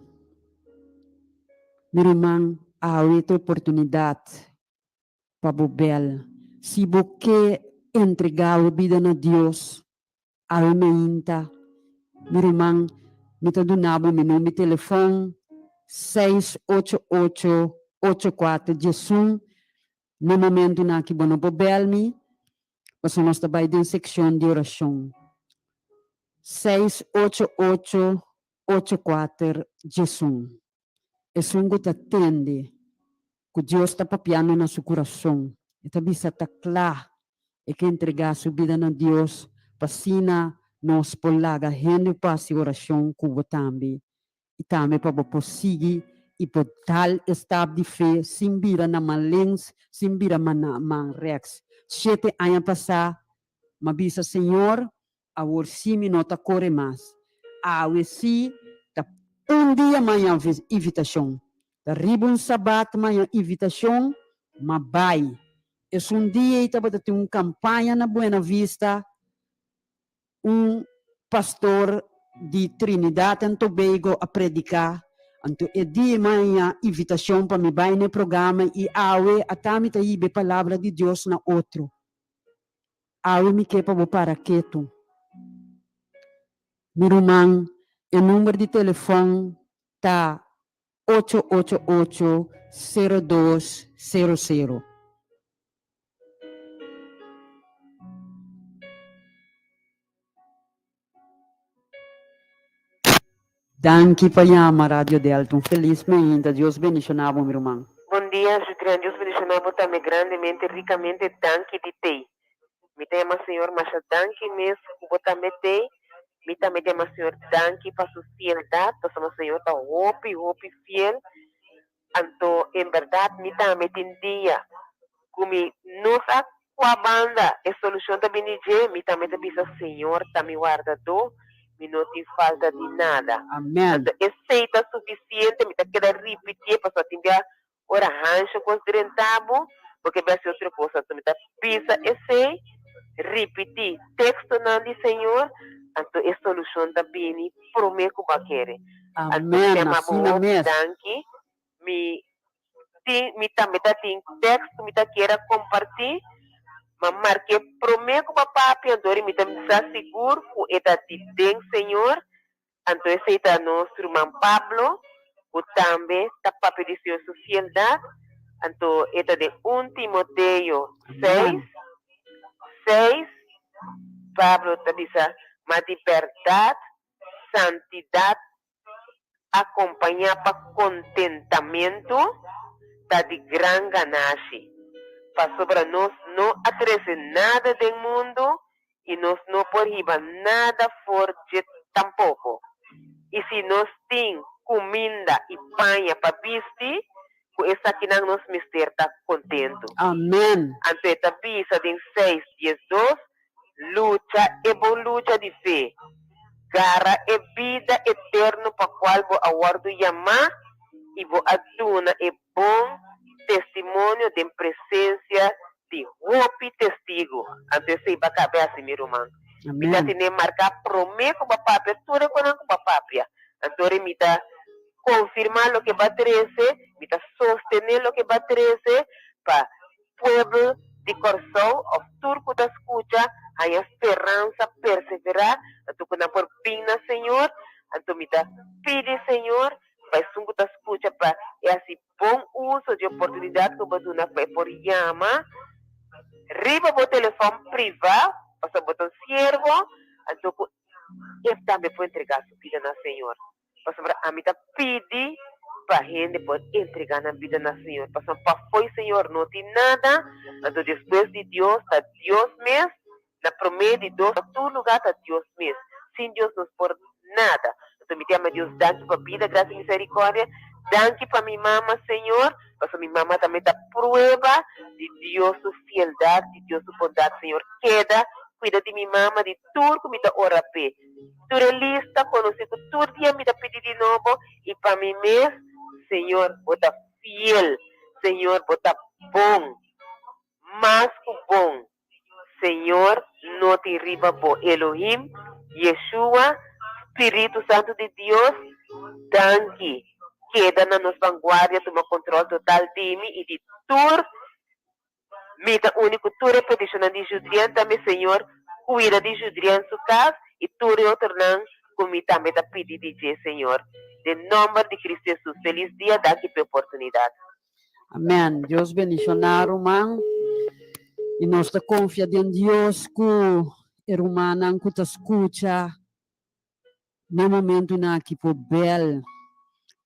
Mi ruman, awe ta oportunidat pa bo bèl. Si bo ke entregá bo bida na Dios, Awe mainta, mi ruman, mi ta duna bo mi number di telefon, seis ocho ocho, ocho kuater diesun. Na momentunan aki bo no por bel mi, pasobra nos ta bai den sekshon di orashon. Seis ocho ocho, ocho kuater diesun. Esun ku ta tende ku Dios ta papiando na su kurason, e ta bisa ta kla, e ke entregá su bida na Dios pa asina nos por laga hende pa hasi orashon ku bo tambe i tambe pa bo por sigui i por dal e stap di fe sin bira na man links, sin bira na man rèks. Shete aña pasá m'a bisa, Señor, Awor sí mi no ta kore mas. Awe sí ta un dia maña invitashon. Ta riba un sabat maña invitashon, ma bai. Esun dia ei tabata tin un kampaña na Buena Vista, un pastor di Trinidad and Tobago a prediká. Anto e dia maña invitashon pa mi bai na e programa i awe ata mi ta hiba e palabra di Dios na otro. Awe mi ke pa bo para ketu. Mi ruman, e number di telefòn ta ocho ocho ocho sero dos sero sero. Danki pa yama Radio Delta. Un felis mainta. Dios bendiciona bo mi ruman. Bon dia Judrian Dios bendiciona bo tambe grandemente ricamente danki di tey mi ta yama Señor masha danki mes cu bo tambe tey mi tambe ta yama Señor danki pa su fieldad pasobra Señor ta hopi hopi fiel Anto en berdad mi tambe tin dia cu mi no sa cua banda e solucion ta bini dje, mi tambe ta bisa Señor ta mi wardador, mi no tin falta di nada. Amen. Anto esey ta suficiente, mi ta keda ripitié pasobra tin bia ora hansha cos drenta bo, bo ke bia haci otro cos, anto mi ta bisa esey, ripiti textonan di Señor, anto e solucion ta bini prome cu bo a kere. Anto Amen, tema bo asina hopi mes. danki. Mi tin mi tambe ta tin tekst ku mi ta kier a kompartí, ma mark'é promé ku bo a papia, anto ora mi ta sa sigur ku e ta di den Señor. Anto esei ta nos ruman Pablo, ku tambe ta papia di Señor su fieldat. Anto e ta den un Timoteo seis, Amen. seis, Pablo ta bisa, Ma di bèrdat Santidat akompañá pa kontentamentu ta di gran ganashi, pasobra nos no a trese nada den mundu i nos no por hiba nada for dje tampoko. I si nos tin kuminda i paña pa bisti, ku esakinan nos mester ta kontentu. Amen. Anto e ta bisa den seis diesdos, Lucha e bon lucha di fe. Gara e bida eterno pa cual bo a wordo yamá i bo a duna e bon testimonio den presencia di hopi testigo. Anto esei ba cabe haci, mi ruman. Mi ta Amen. tene marcá promé cu bo a papia tur e conan cu bo a papia. Anto ora mi ta confirmá loke bo a trece, mi ta sostené loke bo a trece pa Pueblo di Kòrsou òf tur ku ta skucha haña speransa, perseverá, anto ku nan por bin na Señor. Anto mi ta pidi Señor pa esun ku ta skucha pa e hasi bon uso di oportunidat ku bo duna pa e por yama riba bo telefòn privá, pasobra bo ta un siervo, anto ku e tambe por entregá su bida na Señor. Pasobra ami ta pidi pa hende por entregá nan bida na Señor, pasobra pafoi Señor no tin nada, anto despues di Dios ta Dios mes, na promé di dos, na tur lugá ta Dios mes, sin Dios nos por nada. Anto mi ta yama Dios danki pa bida, grasia i misericordia. Danki pa mi mama, Señor, pasobra mi mama tambe ta prueba di Dios su fieldad, di Dios su bondad. Señor, keda cuida di mi mama, di tur cu mi ta ora p'e. Tur e lista conoci cu tur dia mi ta pidi di nobo i pa mi mes, Señor, bo ta fiel. Señor, bo ta bon, mas cu bon. Señor no tin riba bo Elohim, Yeshua, Spiritu Santu di Dios, danki, keda na nos vanguardia tuma control total di mi y di tur mi ta uni cu tur e peticionnan di Judrien tambe Señor cuida di Judrien su cas y tur e otronan cu mi tambe ta pidi di dje Señor den nomber di Cristo Jesus feliz dia danki p'e oportunidad. Amen. Dios bendiciona ruman. Y nos ta confia den Dios cu e rumannan cu ta scucha na momentonan aki por bel.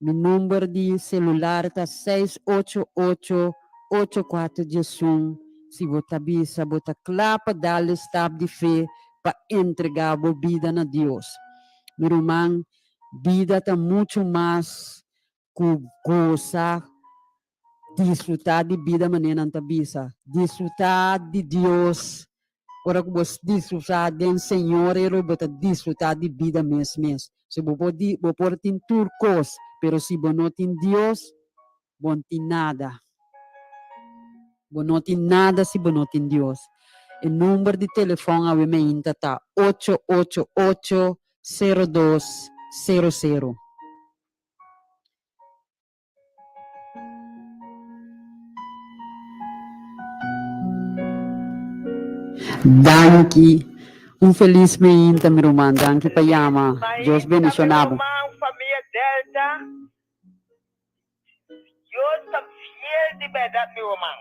Mi number di celular ta seis ocho ocho, ocho cuatro diesun. Si bo ta bisa bo ta cla pa dal e stap di fe pa entrega bo bida na Dios. Mi ruman, bida ta mucho mas ku gosa, disfrutá di bida manera nan ta bisa. Disfrutá di Dios. Ora ku bo disfrutá den Señor ero bo ta disfrutá di bida mes mes. So bo por di bo por tin tur kos, pero si bo no tin Dios, bo no tin nada. Bo no tin nada si bo no tin Dios. E number di telefòn awe meinta ta ocho ocho ocho, sero dos, sero sero. Danki. Un felis meinta mi ruman. Danki pa yama. Dios Mainta mi bendiciona bo. ruman famia Delta Dios ta fiel di berdad mi ruman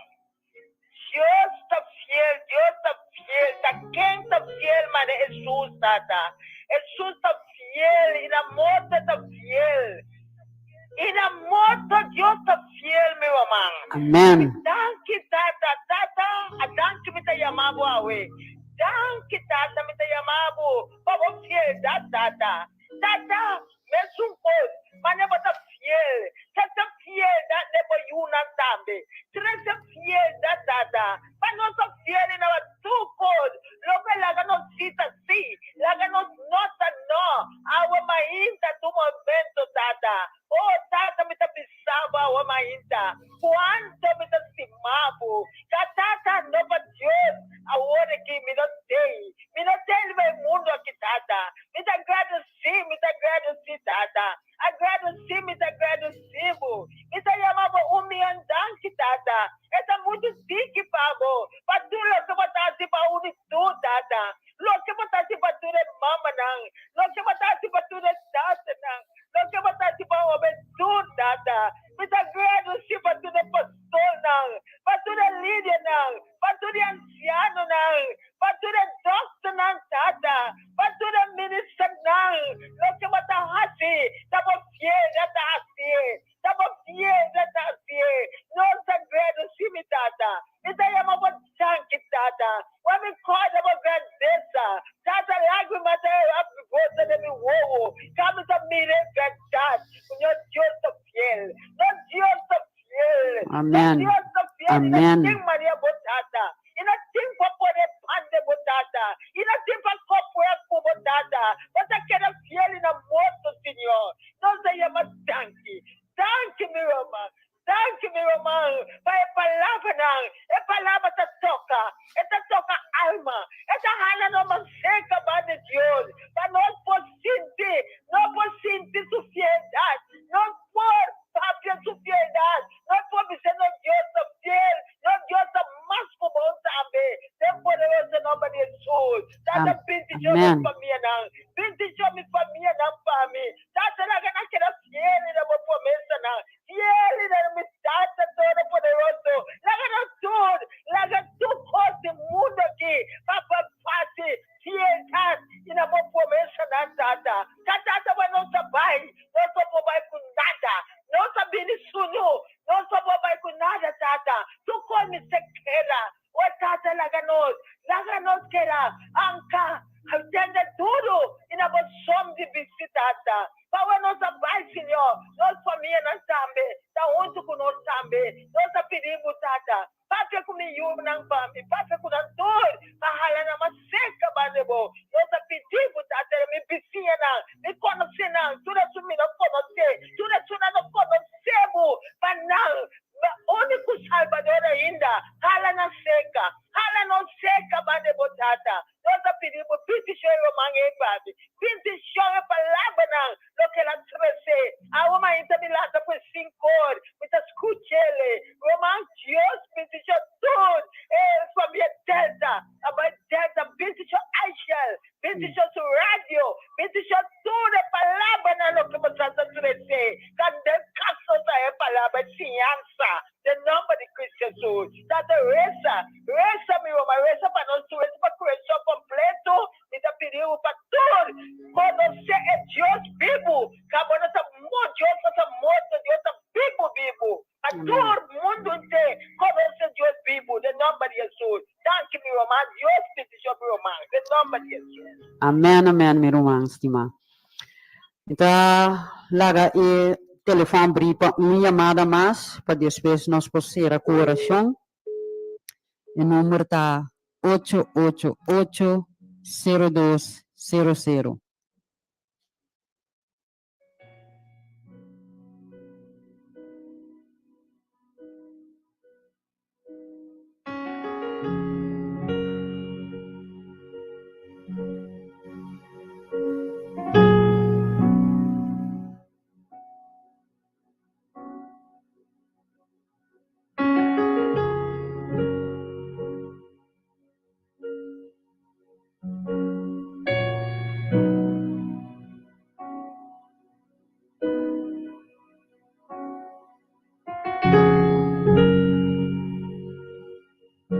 Dios ta fiel Dios ta fiel ta ken ta fiel mane Hesus tata Hesus ta fiel y na morto e ta fiel y na morto Dios ta fiel mi ruman Amen. Danki tata tata a danki mi ta yama bo awe danki tata mi ta yama bo pa bo fieldad tata tata Mesun kos, mane bo ta fiel, trese fieldad den bo yunan tambe. Trese fieldad, Tata, pa nos ta fiel i na tur kos. Loke laga nos si ta si, laga nos no ta no. Awe mainta tur momento, Tata. Oh, Tata, mi ta bisa bo awe mainta, kuanto mi ta stima bo. Ka Tata, no pa Dios, awor aki mi no tei. Mi no tei riba e mundu aki, Tata. Mi ta gradesí. Sí, mi ta gradesí, Tata. Agradesí, mi ta gradesí bo. Mi ta yama bo un mion danki, Tata. E ta muchu tiki pa bo, pa tur loke bo ta hasi pa un i tur, Tata. Loke bo ta hasi pa tur e mamanan, loke bo ta hasi pa tur e tatanan, loke bo ta hasi pa hobentud, Tata. Mi ta gradesí pa tur e pastornan, pa tur e lidernan, pa tur e ansianonan, Pa tur e dòkternan, Tata, pa tur e ministernan, loke bo ta hasi, ta bo fieldat ta hasié, ta bo fieldat ta hasié. Nos ta gradesí, mi Tata. Mi ta yama bo danki, Tata. Ora mi kòrda bo grandesa, Tata, lágrima ta brota den mi wowo, ka mi ta mira e bèrdat ku nos Dios ta fiel. Nos Dios ta fiel. Amen. Nos Dios ta fiel i na Amen. tin manera bo Tata. I no tin pa pone pan den bo tata, i no tin pa kopuer ku bo tata. Bo ta keda fiel i na morto, Señor. Nos ta yama danki. Danki, mi ruman. Danki, mi ruman, pa e palabranan. E palabra ta toka. E ta toka alma. E ta hala nos mas serka ba di Dios, pa nos por sinti, nos por sinti su fieldad. Nos por papia su fieldad. Nos por bisa nos Dios ta fiel, nos Dios ta mas ku bon tambe. Den poderoso nomber di Hesus. Tata bendicion nos Amen. famianan. Bendicion mi famianan pa mi. Tata laga nan keda fiel na bo promesanan. Fiel na mi Tata Todopoderoso. Laga nos tur, laga tur kos di mundo aki pa por fasi fieldad i na bo promesanan, Tata. Ka Tata bo nos ta bai, nos no por bai ku nada. Nos a bini sunu, nos no por bai ku nada, Tata. Tur kos mester keda. O Tata, laga nos, laga nos keda anka tende duru i na bo som di bisti, Tata. Pa. Pa nos a bai, Señor, nos famianan tambe ta huntu ku nos tambe. Nos a pidi bo, Tata, papia ku mi yunan pa mi, papia ku nan tur, pa hala nan mas serka banda bo. Nos a pidi bo, Tata, mi bisiñanan, mi konosénan, tur esun mi no konosé, tur esun nan no konosé bo, pa nan Bo úniko Salbador ainda, hala nan serka, hala nos serka banda bo Tata. Nos a pidi bo bindishon e ruman ei, Papi. Bindishon e palabranan loke el a trese. Awe mainta mi lanta ku e sinkor, mi ta skuch'el. Ruman, Dios bindishon tur e famia Delta. A bai Delta, bindishon Aishel, bindishon su radio, bindishon tur e palabranan loke bo sa ta trese. Kanda kas nos a e palabra e siñansa den nòmber di Cristo Jesus. Tata resa, resa mi ruman, resa pa nos tur, resa pa Curaçao kompleto. Mi ta pidi bo pa tur konosé e Dios bibu, ka bo no ta Dios no ta morto, Dios ta bibu bibu. Pa tur mundu henter konosé Dios bibu den nòmber di Jesus. Danki mi ruman, Dios bendishon mi ruman den nòmber di Jesus. Amen amen mi ruman stima. Mi ta laga e telefòn brí pa un yamada mas pa despues nos por sera ku orashon. E number ta ocho ocho ocho sero dos sero sero.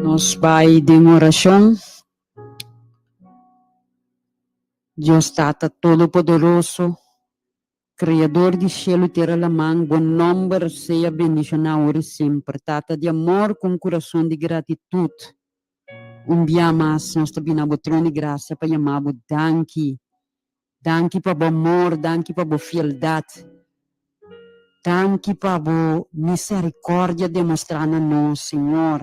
Nos bai den orashon. Dios Tata Todopoderoso, Kreador di shelu i tera laman, bo nòmber sea bendishoná ora i semper. Tata di amor ku un kurason di gratitut, un bia mas nos ta bini na bo tron di grasia pa yama bo danki. Danki pa bo amor, danki pa bo fieldat, danki pa bo misericordia demostrá na nos, Señor.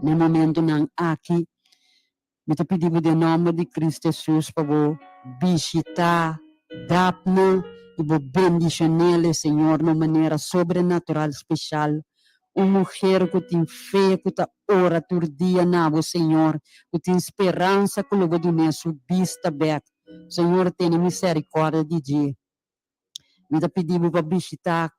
Na e momentonan aki, mi ta pidi bo den nomber di Cristo Jesus pa bo bishitá Daphne i bo bendicion'el, Señor, na un manera sobrenatural special. Un muher cu tin fe, cu ta ora tur dia na bo, Señor, cu tin speransa cu lo bo dun'é su bista bek. Señor, tene misericordia di dje. Mi ta pidi bo pa bishita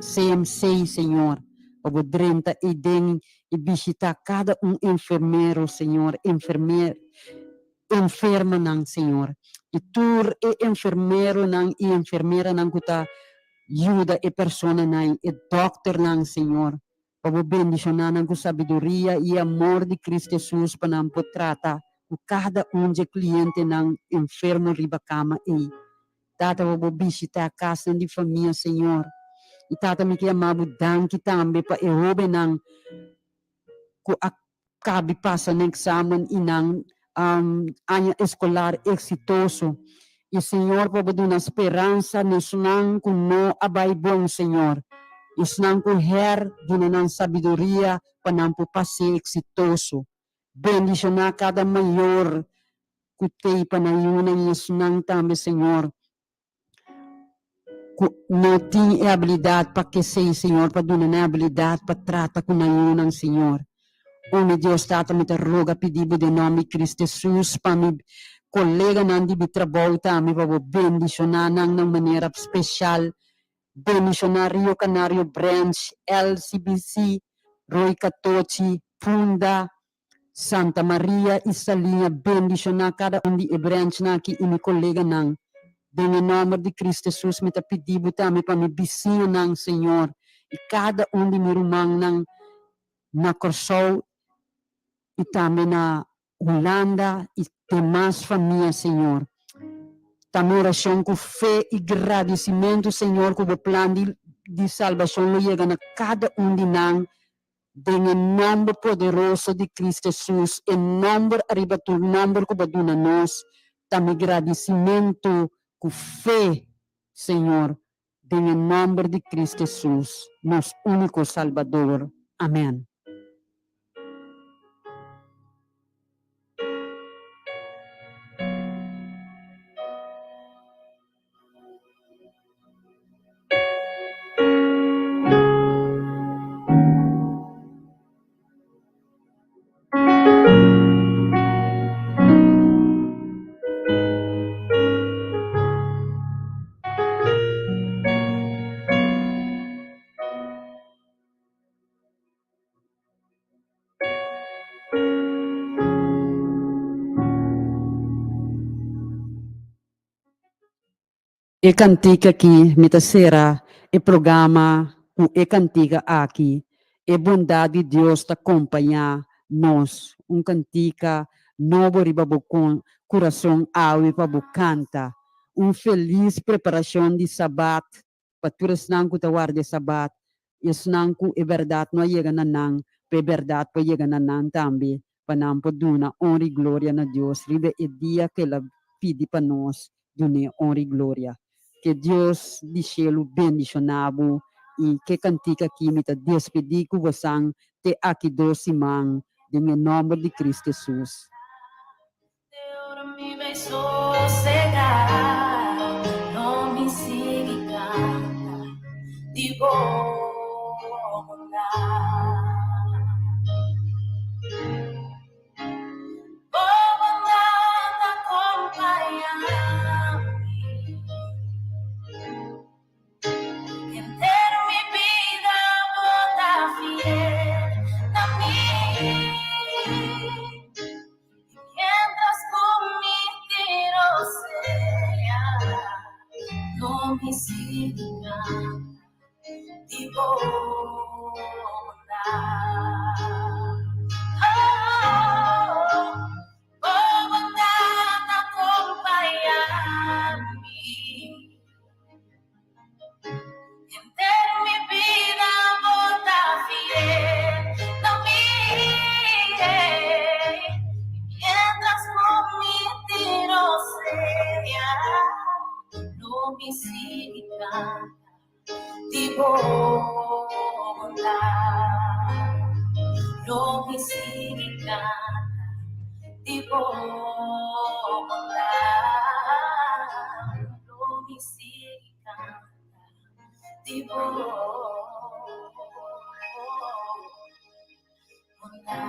CMC, Señor, pa bo drenta eiden i bishita cada un enfermero, Señor, enfermer, enfermanan, Señor, i tur e enfermeronan i enfermeranan cu ta yuda e personanan, e dokternan, Señor, pa bo bendiciona nan cu sabiduria i amor di Cristo Jesus pa nan por trata cu cada un dje clientenan enfermo riba cama ei. Tata, pa bo bishita casnan di famia, Señor. I Tata, mi ke yama bo danki tambe pa e hobennan cu a kabi pasa nan examen i nan aña eskolar eksitoso. I Señor por bo duna speransa na esnan ku no a bai bon, Señor. Esnan ku her, duna nan sabiduria pa nan por pas'é eksitoso. Bendishoná kada mayor ku t'ei pa nan yunan i esnan tambe, Señor, ku no tin e abilidat pa kesei, Señor, pa duna nan e abilidat pa trata ku nan yunan, Señor. O mi Dios Tata, mi ta roga pidi Bo den nòmber di Cristo Jesus pa mi koleganan di mi trabou tambe, pa Bo bendishoná nan na un manera speshal. Bendishoná Rio Canario Branch, LCBC, Roy Catochi, Punda, Santa Maria y Saliña bendiciona cada un di e branchnan aki y mi coleganan. Den e nomber di Cristo Jesus mi ta pidi bo tambe pa mi bisiñonan, Señor, y cada un di mi rumannan na Corsou y tambe na Hulanda y demas famia, Señor. Ta mi oracion cu fe y gradicimento, Señor, cu bo plan di di salbacion lo yega na cada un di nan Den e nomber poderoso di Cristo Jesus, e nomber ariba tur nomber cu bo duna nos, ta mi gradicimento cu fe. Señor, den e nòmber di Cristo Hesus, nos úniko Salbador. Amèn. E kantika aki mi ta sera e programa ku e kantika aki, E bondat di Dios ta kompañá nos. Un kantika nobo riba bo kurason awe pa bo kanta. Un felis preparashon di Sabat pa tur esnan ku ta warda e Sabat i esnan ku e bèrdat no a yega na nan, pa e bèrdat por yega na nan tambe, pa nan por duna onra i gloria na Dios riba e dia ku el a pidi pa nos dun'é onra i gloria. Ke Dios di shelu bendishoná bo i ke kantika aki mi ta despedí ku bosan te aki dos siman den e nòmber di Cristo Hesus. Di bo bondad.